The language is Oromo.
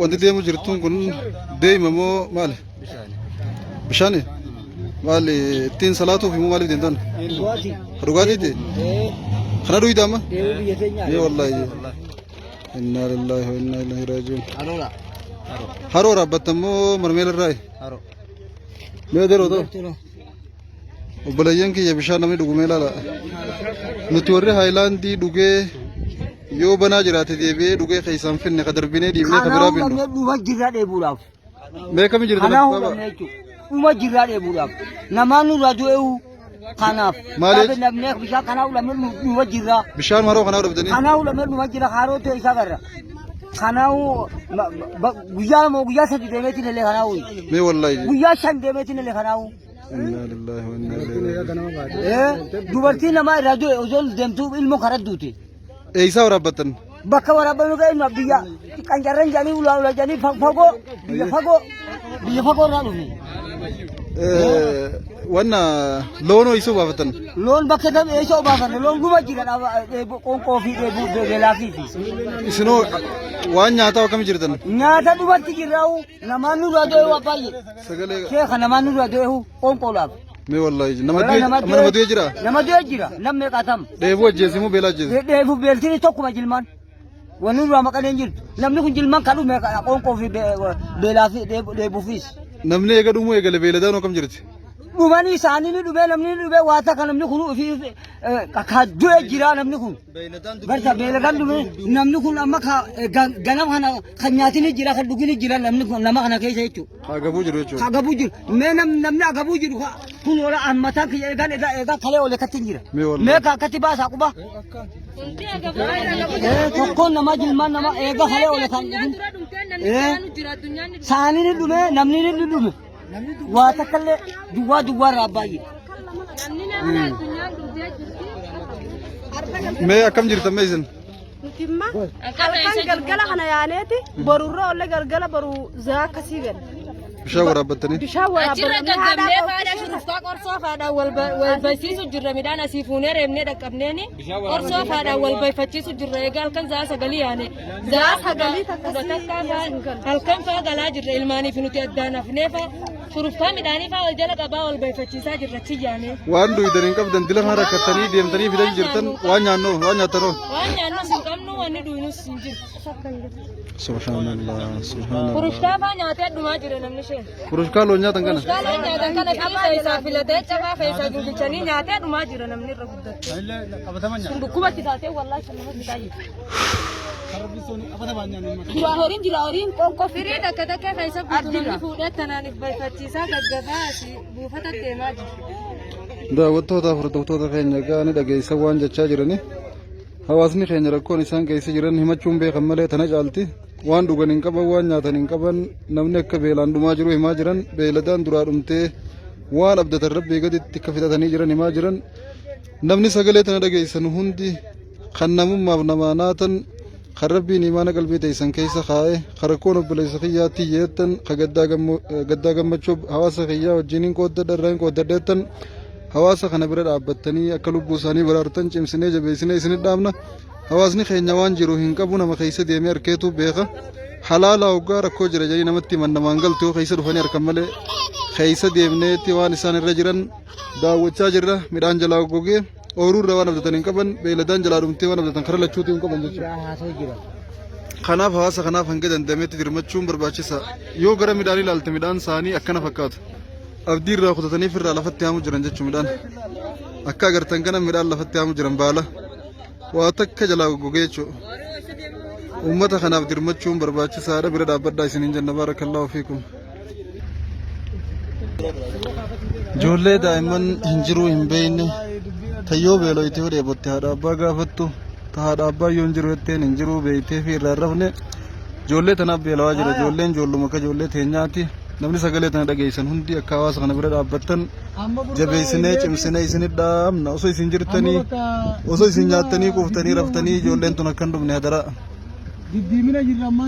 Wanti deemu jirtuun kun deema moo maali? Bishaani. Maali ittiin salaatuuf immoo maaliif deemtan? Dhugaatii. Dhugaatiiti? Kana dhuyda amma? Deebii biyya teenyaa. Mee wallaahi. Innaa lillaahi wa innaa ilaihi raaji'uun. Haroodha. Haroo raabbatta immoo marmeela irraayi? Haroo. Mee deroo ta'u? Obboleeyyan kiyya bishaan namni dhugu mee ilaala. Nuti warri haayilaandii dhugee yoo banaa jiraate deebi'ee dhugee keessaan finne ka darbinee dhiibnee ka biraa Kanaa binnu. hubannee dhuma jirra dheebuudhaaf. Mee kami jirta Kanaa lafa hubannee jechuudha. Dhuma jirra dheebuudhaaf. Namaan nurraa du'eehu kanaaf. Maaliif? Dhaabe namni bishaan kanaa hubannee dhuma jirra. Bishaan haroo kanaa dhabdanii. Kanaa hubannee dhuma jira haroo ta'e isa garra. Kanaa guyyaa moo guyyaa sadi deemeetiin illee kanaa Mee wallaahi. guyyaa shan deemeetiin illee kanaa Innaa lillaahi wa innaa ilaihi raaji'uun. Dubartii namaa irraa du'e osoo deemtuu ilmoo karaa duute. Eeysaa waraabbattan? Bakka waraabame ga'e biyya qancarran jedhanii ulaa ulaa jedhanii fagoo biyya fagoo biyya fagoo irraa dhufe. Wanna loonoo isoo baafatan? Loon bakka tam eessa obaafanne loon guma jira qoonqoo fi dheebuu beelaa fi. Isinoo waan nyaataa akkami jirtan? Nyaata dhumatti jirraa'u namaan nurraa du'e waa baay'ee. Sagalee Sheekha namaan nurraa du'e qoonqoodhaaf. mee wallaahi nama du'e amma nama du'e jira? Nama du'e jira namni meeqaatam. Dheebuu ajjeese moo beela ajjeese? Dheebuu beeltiin tokkuma jilmaan. Wanni nurraa maqaleen jirtu. Namni kun jilmaan kan dhume qoonqoo fi beelaa fi dheebuufis. Namni eega dhumuu eegale beeladaan akkam jirti? Dhumanii isaanii ni dhumee namni ni dhumee waa takka namni kun ofii ka du'e jira namni kun. Barta beeladaan dhume namni kun amma ka ganama kana kan nyaatini jira kan dhugini jira namni kun nama kana keessa jechuudha. Agabuu jiru jechuudha. Ka agabuu jiru mee namni agabuu jiru kun ola mataan kiyya eegaan eegaa eegaa kalee oole katti hin jira. Mee wallahi. Mee ka akkatti baasaa quba. Tokkoon namaa jilmaan nama eegaa kalee oole kan dhugin. Saanii ni dhume namni ni dhume. Waa takka illee duwwaa duwwaa irraa baay'ee. Mee akkam jirtan mee isin? Nuti imma halkan galgala kana yaaneeti borurra olle galgala boru zaa akkasii gala. Bishaan waraabbattanii? Bishaan Achirra waraabbatanii gaggabnee haadha faadha shurufkaa qorsoo faadhaan wal barsiisu jirra midhaan asii fuunee reebnee dhaqqabneeni qorsoo faadhaan wal barsiisu jirra egaa halkan za'a sagalii yaane za'a sagalii kudha takkaa faa halkan faa galaa jirra ilmaaniif nuti addaan hafnee faa shurufkaa midhaanii faa wal jala qabaa wal barsiisaa jirra achi yaane. Waan duydan hin qabdan dila kana rakkattanii deemtanii fidan jirtan waan nyaannoo waan nyaatanoo. Waan nyaannus hin qabnu wanni duynus hin jiru. Subhanallah subhanallah. Furushkaa faa nyaatee dhumaa jira namni isheen. Furushkaa loon nyaatan kana. Furushkaa loon nyaatan kana firii keessaa filatee cabaa keessaa gingilchanii nyaatee dhumaa jira namni irra guddate. Sun dhukkubatti taatee wallaahi sun nama fitaa jirti. Duraa horiin jira horiin qoonqoo firii takka takka keessa guutu namni fuudhee tanaaniif barfachiisaa gaggabaa asii buufata deemaa jira. Daawwattoota hordoftoota keenya egaa ni dhageessan waan jechaa jirani. Hawaasni keenya rakkoon isaan keessa jiran himachuun beekan malee tana caalti. Waan dhugan hin qaban, waan nyaatan hin qaban, namni akka beelaan dhumaa jiru himaa jiran, beeyladaan duraa dhumtee waan abdatan rabbii gaditti akka fixatanii jiran himaa jiran. Namni sagalee tana dhageessan hundi kan namummaaf namaa naatan kan rabbiin imaana qalbii teessan keessa kaa'e kan rakkoon obboleessa kiyyaatti yeettan kan gaddaa gammachuu hawaasa kiyyaa wajjiniin qooddadha irraa hin qooddadheettan hawaasa kana bira dhaabbattanii akka lubbuu isaanii baraartan cimsinee jabeessinee isinit dhaabna. Hawaasni keenya waan jiru hin qabu nama keessa deemee harkeetu beeka. Halaala hoggaa rakkoo jira jedhanii namatti himan namaan galtu yoo keessa dhufanii harkan malee keessa deemneetti waan isaan irra jiran daawwachaa jirra. Midhaan jalaa goggogee ooyiruu irraa waan abdatan hin qaban beeyladaan jalaa dhumtee waan abdatan karaa lachuutii hin qaban jechuudha. Kanaaf hawaasa kanaaf hanga danda'ametti dirmachuun barbaachisa. Yoo gara midhaan ilaalte midhaan isaanii akkana fakkaata. Abdii irraa kutatanii firraa lafatti haamu jiran jechuun midhaan. Akka agartan kana midhaan lafatti haamu jiran baala. Waa takka jalaa goggogee jechuudha. Uummata kanaaf dirmachuun barbaachisaadha bira dhaabbadhaa isiniin jenna baarakallaahu fiikum. Ijoollee daa'imman hin jiruu hin beekne tayyoo beeloyte yoo dheebotte haadha abbaa gaafattu ta haadha abbaa yoo hin jiru jetteen hin jiruu beektee fi irraa hin rafne ijoollee tanaaf beelawaa jira ijoolleen ijoolluma akka ijoollee teenyaati namni sagalee tana dhageessan hundi akka hawaasa kana bira dhaabbattan jabeessinee cimsinee isinit dhaamna osoo isin jirtanii osoo isin nyaattanii quuftanii raftanii ijoolleen tun akka hin dhumne hadaraa. Diddiimina jirra ammaa.